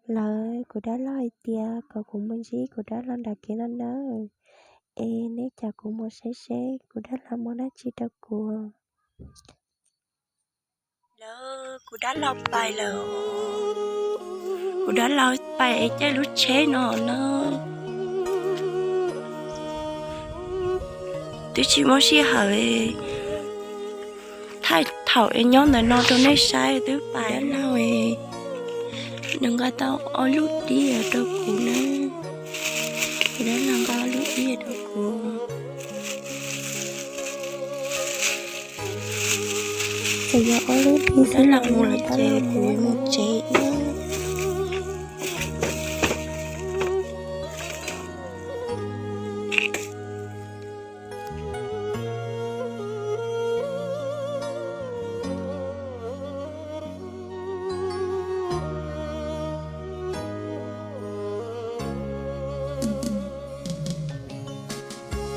Lawv, kuv dab laug hais tias kom kuv mus ntsib kuv dab laug nram kev no nawb. Es neb coj kuv mus saib seb kuv dab laug muaj dab tsi rau kuv. Lawv, kuv dab laug pais lawm. Kuv dab laug pais es caij lub tsheb no na. Twb tsis muaj sij hawm thaij thaum es nyob ntawm no rau nej saib, twb pais dab laug. Nws nqa tau ob lub dib rau kuv na. Kuv dab laug nqa ob lub dib rau kuv. Txawm yog ob lub dib xwb los mus lawm ces kuv mus tsev.